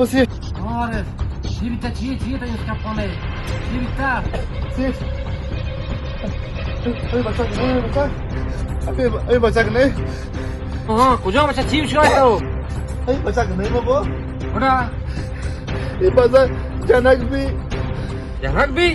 سیٹھ۔ ہاں عارف، چی بیتا؟ چی، چی تا اس کا پانے؟ چی بیتا؟ سیٹھ۔ اے، اے بچک نہ اِنت، اے بچک۔ اے، اے بچک نہ اِنت۔ ہاں، کجا بچک؟ چی شو تو؟ اے بچک نہ اِنت بابا۔ بڑا۔ اے بازار جنک بی۔ Junk be?